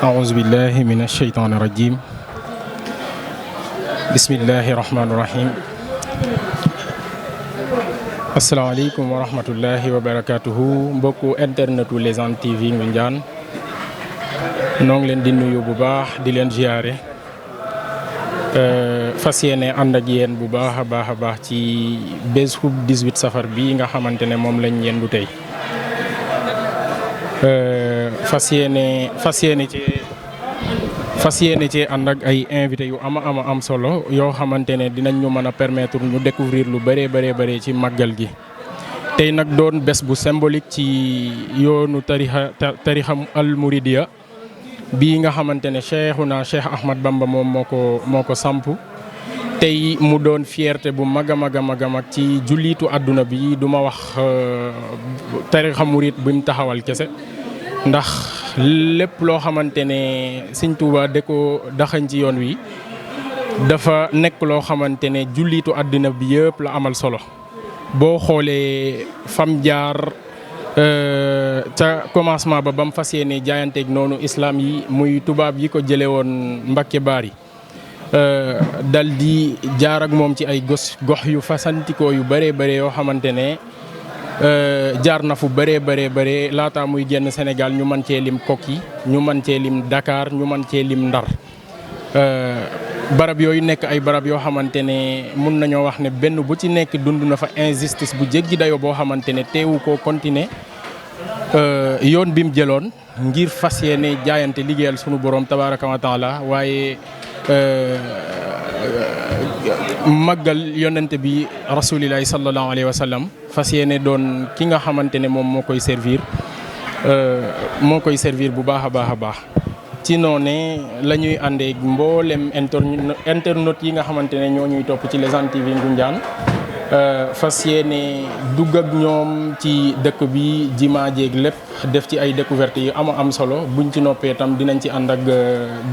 أعوذ بالله من الشيطان الرجيم بسم الله الرحمن الرحيم asalaamaaleykum wa rahmatullahi wa barakatuhu mbokku internetu Légende TV Ngoundiane noo ngi leen di nuyu bu baax di leen ziare fas yéene ànd ak yéen bu baax a baax ci bés xub 18 safar bi nga xamante ne moom lañ yendu tey fas yéene ci ànd ak ay invité yu ama am solo yoo xamante ne dinañ ñu mën a permettre ñu découvrir lu bëree ci màggal gi tey nag doon bés bu symbolique ci yoonu tarixa al Mouridiya bii nga xamante ne Cheikhuna Cheikh Ahmad Bamba moom moo ko samp tey mu doon fierté bu mag a mag ci jullitu àdduna bi du ma wax tarixa murid bi mu taxawal kese ndax lépp loo xamante ne Sëñ Tuuba da ko daxañ ci yoon wi dafa nekk loo xamante ne jullitu àddina bi yëpp la amal solo boo xoolee fam jaar ca commencement ba mu fas yéene jaayanteeg noonu islam yi muy tubaab yi ko jële woon Mbakke Baari dal di jaar ak moom ci ay gox yu fasantikoo yu bëree yoo xamante ne jaar na fu bëree laata muy génn Sénégal ñu mën cee lim Kokki ñu mën cee lim Dakar ñu mën cee lim Ndar barab yooyu nekk ay barab yoo xamante ne mun nañoo wax ne benn bu ci nekk dund na fa injustice bu jéggi dayoo boo xamante ne teewu koo continuer yoon bi mu jëloon ngir fas yéene jaayante liggéeyal sunu borom tabaaraka wa taala waaye màggal yonent bi rasulillahi sallallahu alayhi wa sallam fas yéene doon ki nga xamante ne moom moo koy servir bu baax a baax ci noone la ñuy àndee mboolem internet yi nga xamante ne ñoo ñuy topp ci Légende TV Ngoundiane fas yéene dugg ak ñoom ci dëkk bi jimaa jéeg lépp def ci ay découverte yu am solo buñ ci noppee tam dinañ ci ànd ak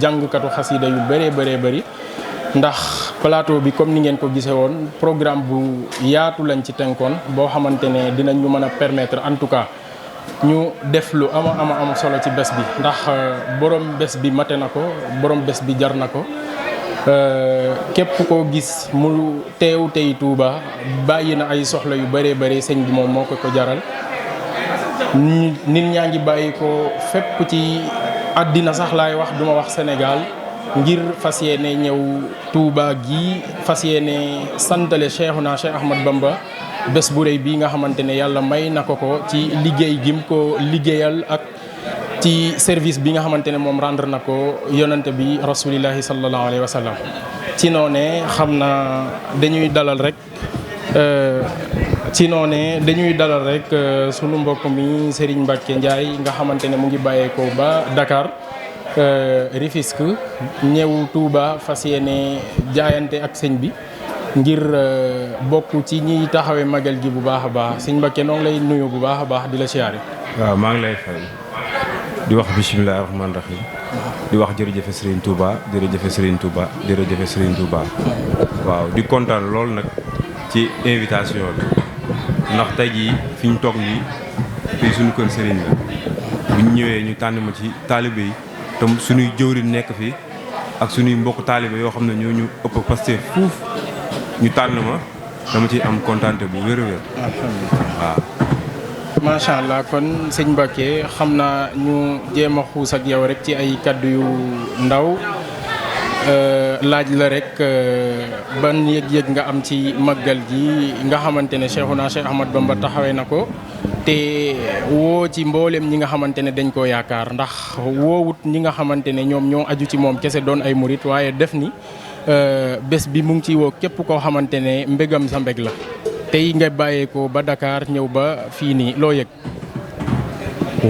jàngkatu xasida yu bëree ndax plateau bi comme ni ngeen ko gisee woon programme bu yaatu lañ ci tënkoon boo xamante ne dinañ ñu mën a permettre en tout cas ñu def lu am solo ci bés bi ndax borom bés bi mate na ko borom bés bi jar na ko képp koo gis mu teew tey Touba bàyyi na ay soxla yu bëree sëñ bi moom moo ko jaral nit ñaa ngi bàyyi ko fépp ci àddina sax laay wax duma wax Sénégal ngir fas yéene ñëw Touba gi fas yéene santale Cheikhuna Cheikh Ahmad Bamba bés bu rëy bii nga xamante ne yàlla may na ko ci liggéey gim ko liggéeyal ak ci service bi nga xamante ne moom rendre na ko yonante bi rasulillahi sallallahu alayhi wa sallam ci noone xam na dañuy dalal rek sunu mbokk mi Serigne Mbacke Ndiaye nga xamante ne mu ngi bàyyeekoo ba Dakar Rufisque ñëw Touba fas yéene jaayante ak sëñ bi ngir bokk ci ñiy taxawee magal gi bu baax a baax sëñ Mbacke noo ngi lay nuyu bu baax a baax di la siyaare. waaw maa ngi lay fay di wax bisimilah rahmaani rahim di wax jërëjëf Serigne Touba jërëjëf Serigne Touba jërëjëf Serigne Touba. waaw di kontaan lool nag ci invitation bi ndax tey jii fi ñu toog nii fii suñu kër Serigne la bu ñu ñëwee ñu tànn ma ci taalibe yi te suñuy jëwriñ nekk fii ak suñuy mbokk taalibe yoo xam ne ñoo ñu ëpp Pastef fuuf ñu tànn ma dama ciy am kontaante bu wér waaw. macha allah kon sëñ Mbacke xam naa ñu jéem a xuus ak yow rek ci ay kaddu yu ndaw laaj la rek ban yëg-yëg nga am ci màggal gi nga xamante ne Cheikhuna Cheikh Ahmad Bamba taxawee na ko te woo ci mboolem ñi nga xamante ne dañ koo yaakaar ndax woowut ñi nga xamante ne ñoom ñoo aju ci moom kese doon ay murit waaye def ni bés bi mu ngi ciy woo képp koo xamante ne mbégam sa mbég la tey nga bàyyeekoo ba Dakar ñëw ba fii nii loo yëg.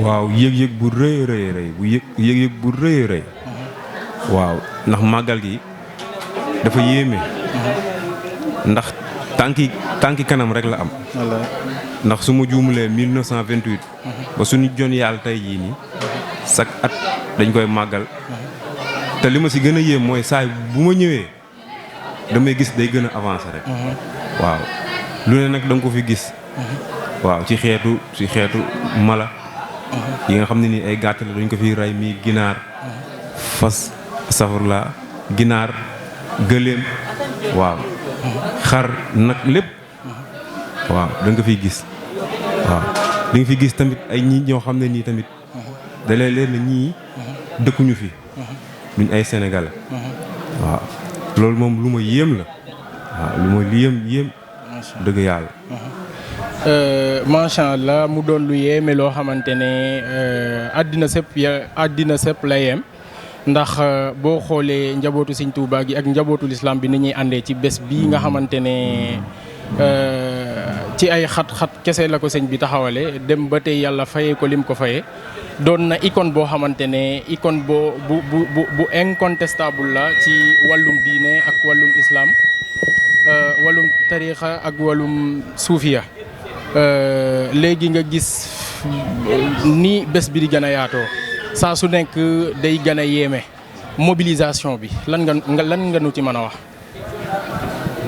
waaw yëg-yëg bu rëy bu rëy waaw ndax màggal gi dafa yéeme. ndax tànki kanam rek la am. ndax su ma juumulee 1928. ba suñu jon yàlla tey jii nii. chaque at dañ koy màggal. te li ma si gën a yéem mooy saa bu ma ñëwee damay gis day gën a avancer rek. waaw lu ne nag da nga ko fi gis. waaw ci xeetu mala. yi nga xam ne nii ay gàtt la dañ ko fi rey mi ginaar. fas safurla ginaar gëléem waaw xar nag lépp waaw da nga fiy gis waaw da nga fiy gis tamit ay ñi ñoo xam ne nii tamit da lay leer na ñii dëkkuñu fi duñ ay sénégalais waaw loolu moom lu ma yéem la waaw lu ma yéem dëgg yàlla macha allah mu doon lu yéeme loo xamante ne àddina sépp la yem ndax boo xoolee njabootu Sëñ Tuubaa gi ak njabootu lislaam bi ni ñuy àndee ci bés bii nga xamante ne ci ay xat-xat kese la ko sëñ bi taxawale dem ba tey yàlla fayee ko lim ko fayee doon na icône boo xamante ne icône bu incontestable la ci wàllum diine ak wàllum islam wàllum tariixa ak wàllum suufiya léegi nga gis ni bés bi di gën a yaatoo saa su nekk day gën a yéeme mobilisation bi lan nga nu ci mën a wax.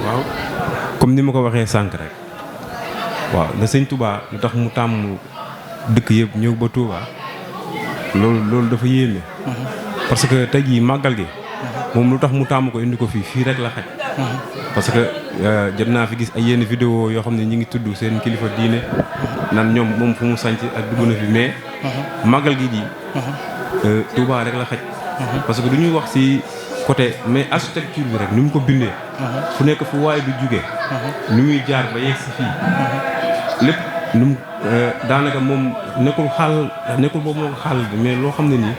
waaw comme ni ma ko waxee sànq rek waaw na sëñ Touba lu tax mu tàmm dëkk yëpp ñëw ba Touba loolu dafa yéeme. parce que tey jii màggal gi. moom lu tax mu tàmm ko indi ko fii rek la xaj. parce que jot naa fi gis ay yenn vidéo yoo xam ne ñi ngi tudd seen kilifa diine nan ñoom moom fu mu sanc ak dugg na fi mais màggal gi ji Touba rek la xaj parce que du ñuy wax ci côté mais architecture bi rek ni mu ko bindee fu nekk fu waaye du jugee ni muy jaar ba yegg si fii lépp nu mu daanaka moom nekkul boobu moo ko xaal bi mais loo xam ne nii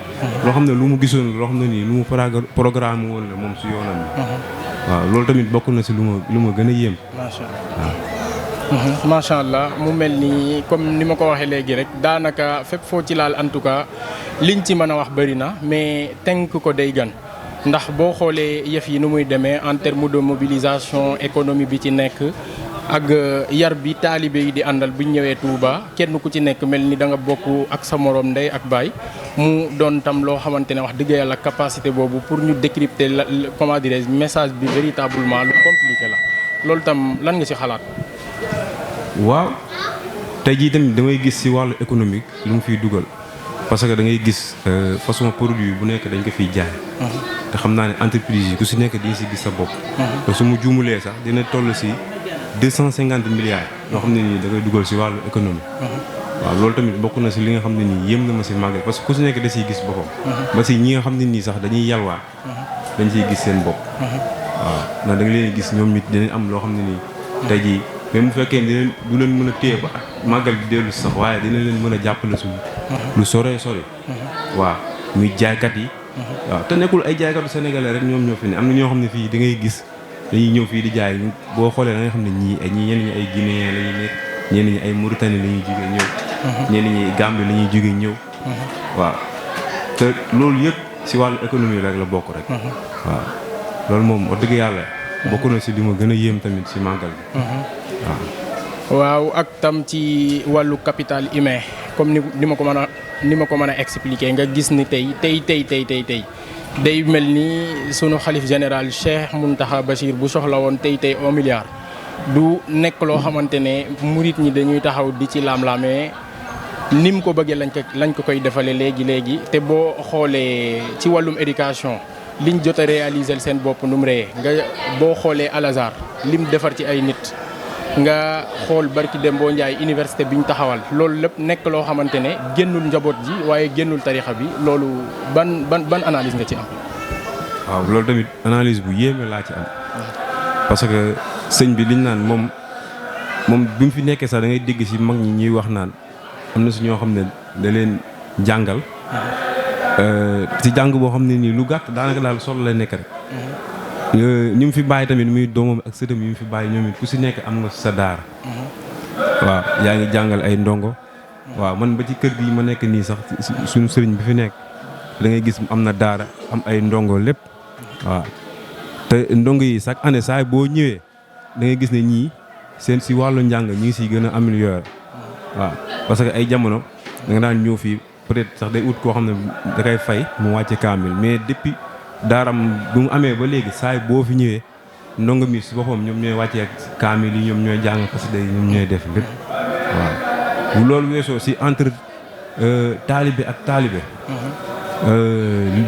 loo xam ne lu mu gisoon loo xam ne nii lu mu programme woon la moom si yoonam bi waaw loolu tamit bokk na si lu ma gën a yéem. macha allah waaw. macha allah mu mel ni comme ni ma ko waxee léegi rek daanaka fépp foo ci laal en tout cas liñ ci mën a wax bëri na mais tënk ko day gan ndax boo xoolee yëf yi nu muy demee en terme de mobilisation économie bi ci nekk ak yar bi taalibe yi di àndal bu ñu ñëwee Touba kenn ku ci nekk mel ni da nga bokk ak sa morom ndey ak baay. mu doon tam loo xamante ne wax dëgg yàlla capacité boobu pour ñu décrypter comment dirais-je message bi véritablement lu compliqué la loolu tam lan nga ci xalaat. waaw tey jii tamit damay gis ci wàllu économique lu mu fiy dugal parce que da ngay gis façon produit bu nekk dañ ko fiy jaay. te xam naa ne entreprise yi ku ci nekk di ci gis sa bopp. te su mu juumulee sax dina toll ci 250 milliards yoo xam ne nii da ngay dugal ci wàllu économie. waaw loolu tamit bokk na ci li nga xam ne nii yéem na ma ci màggal parce que ku ci nekk da ciy gis boppam. ba ci ñi nga xam ne nii sax dañuy yalwaa. dañ ciy gis seen bopp. waaw ndax da nga leen gis ñoom it dinañ am loo xam ne nii. tey jii même bu fekkee dinañ du leen mën a téye ba màggal bi dellu sax waaye dina leen mën a jàppale suñu. lu sore. waaw muy jaaykat yi. waaw te nekkul ay jaaykatu sénégalais rek ñoom ñoo fi ne am na ñoo xam ne fii da ngay gis dañuy ñëw fii di jaay boo xoolee da nga xam ne ñii ñenn ñi ay Guinéen la ñuy nekk ñenn ñi ay Mauritanie la ñuy jógee ñëw. ñenn ñi Gambie la ñuy jógee ñëw. waaw te loolu yëpp ci wàllu économie rek la bokk rek. waaw loolu moom wax dëgg yàlla. bokk na ci li ma gën a yéem tamit ci màggal bi. waaw ak tam ci wàllu capital humain comme ni ma ko mën a expliquer nga gis ni tey day mel ni sunu xalif général Cheikh Mountakha Bachir bu soxla woon tey 1 milliard. du nekk loo xamante ne murit ñi dañuy taxaw di ci laam-laamee ni mu ko bëggee lañ ko koy defalee léegi te boo xoolee ci wàllum éducation liñ jot a réaliser seen bopp nu mu rëyee nga boo xoolee Al Azhar lim defar ci ay nit nga xool barki Dembo Ndiaye université biñ taxawal loolu lépp nekk loo xamante ne génnul njaboot ji waaye génnul tarixa bi loolu ban analyse nga ci am. waaw loolu tamit analyse bu yéeme laa ci am parce que sëñ bi liñ naan moom bi mu fi nekkee sax da ngay dégg ci mag ñi ñuy wax naan am na si ñoo xam ne da leen jàngal ci jàng boo xam ne nii lu gàtt daanaka daal solo la nekk rek. ñu mu fi bàyyi tamit muy doomam ak sëtam yi mu fi bàyyi ñoom it ku si nekk am nga sa daara. waaw yaa ngi jàngal ay ndongo. waaw man ba ci kër gi ma nekk nii sax suñu sëriñ bi fi nekk da ngay gis am na daara am ay ndongo lépp. waaw te ndongo yi chaque année saa boo ñëwee da ngay gis ne ñii seen si wàllu njàng ñi ngi siy gën a améliorer. waaw parce que ay jamono da nga daan ñëw fii peut-être sax day ut koo xam ne da koy fay mu wàcce kaamil mais depuis. daaram bu mu amee ba léegi saay boo fi ñëwee ndongo mi si boppam ñoom ñooy wàccee kaamil yi ñoom ñooy jàng xasida yi ñoom ñooy def lépp waaw bu loolu weesoo si entre taalibe ak taalibe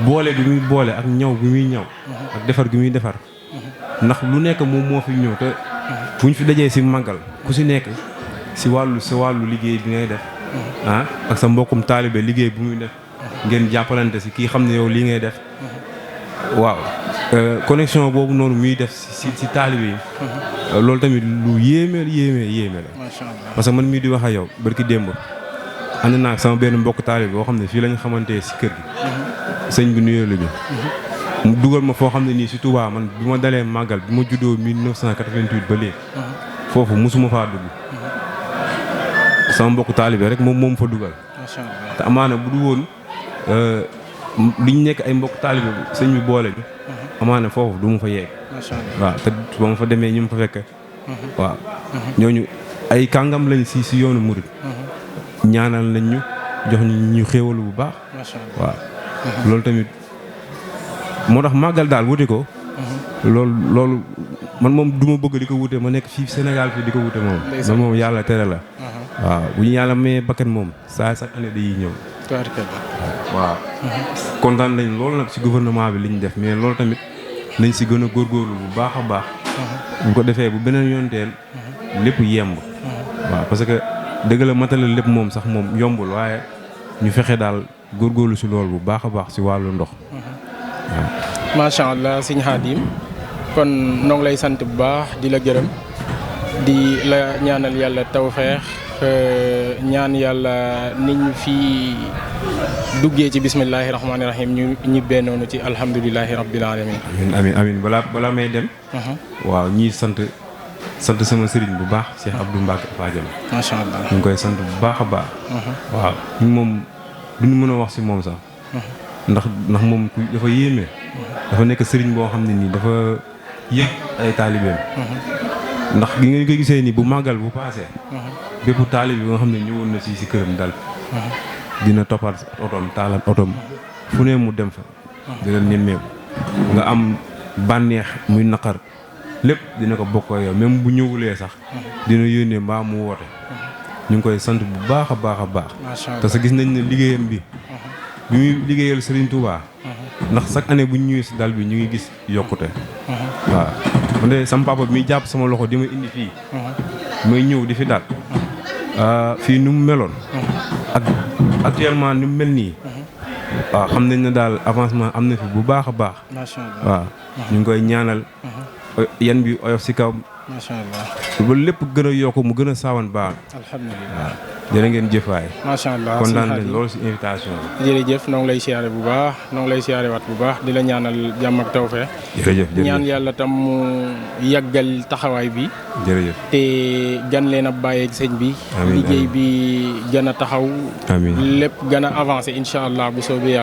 boole bi muy boole ak ñaw bi muy ñaw ak defar gi muy defar ndax lu nekk moom moo fi ñëw te fu ñu fi dajee si màggal ku si nekk si wàllu liggéey bi ngay def ak sa mbokkum taalibe liggéey bu muy def ngeen jàppalante si kii xam ne yow lii ngay def waaw connexion boobu noonu muy def si taalibe yi loolu tamit lu yéeme la parce que man mii di wax ak yow barki démb ànd naa ak sama benn mbokk taalibe boo xam ne fii lañ xamante si kër gi sëñ bi nuyoo la ñu mu dugal ma foo xam ne nii si Touba man bi ma dalee màggal bi ma juddoo 1988 ba léegi foofu mosuma faa dugg sama mbokk taalibe rek moom fa dugal te amaana bu du woon liñ nekk ay mbokk taalibe sëñ bi boole bi amaana foofu du ma fa yeeg waaw te ba ma fa demee ñu ma fa fekk waaw ñooñu ay kàngam lañ si yoonu murid ñaanal nañ ñu jox ñu xéewalu bu baax waaw loolu tamit moo tax màggal daal wute ko loolu man moom du ma bëgg di ko wute ma nekk fii Sénégal fii di ko wute moom man moom yàlla tere la waaw bu ñu yàlla mayee bakkan moom chaque année dañuy ñëw waaw kontaan nañ loolu nag si gouvernement bi li ñu def mais loolu tamit nañ si gën a góorgóorlu bu baax a baax bu ko defee bu beneen yoonteel lépp yemb waaw parce que dëgg la matala lépp moom sax moom yombul waaye ñu fexe daal góorgóorlu si loolu bu baax a baax si wàllu ndox waaw macha allah sëñ Khadim kon noo ngi lay sant bu baax di la gërëm di la ñaanal yàlla tawfeex ñaan yàlla niñ fi duggee ci bismillahi rahmaani rahim ñu ñibbee noonu ci alhamdulilahi rabbil alamin amiin balaa may dem waaw ñii sant sama sëriñ bu baax Cheikh Abdou Mbacke Fadiama macha allah ñu ngi koy sant bu baax a baax waaw ñu moom duñu mën a wax si moom sax ndax moom dafa yéeme dafa nekk sëriñ boo xam ne nii dafa yëg ay taalibeem ndax gi nga ko gisee nii bu màggal bu paasee bépp taalib bi nga xam ne ñëwoon na si këram dal dina toppaat otoom taalal otoom fu ne mu dem fa dina nemmeeku nga am bànneex muy naqar lépp dina ko bokk yow même bu ñëwulee sax dina yónnee mbaa mu woote ñu ngi koy sant bu baax a baax a baax parce que gis nañ ne liggéeyam bi muy liggéeyal Serigne Touba ndax chaque année bu ñu ñëwee si dal bi ñu ngi gis yokkute waaw man de sama papa bi muy jàpp sama loxo di ma indi fii may ñëw di fi dal fii nu mu meloon ak actuellement ni mu mel nii waaw xam nañ ne daal avancement am na fi bu baax a baax waaw ñu ngi koy ñaanal yan bi oyof si kaw macha allah ba lépp gën a yokk mu gën a saawan baax alhamdulilah waaw jërë ngeen jëfaay macha allah kontaan nañ loolu si invitation bi jërëjëf noo ngi lay siyaare bu baax noo ngi lay siyaare waat bu baax di la ñaanal jàmm ak tawfeex jërëjëf ñaan yàlla tam mu yàggal taxawaay bi jërëjëf te gan leen a bàyyeeg sëñ bi liggéey bi gën a taxaw lépp gën a avancé incha allah bu soobee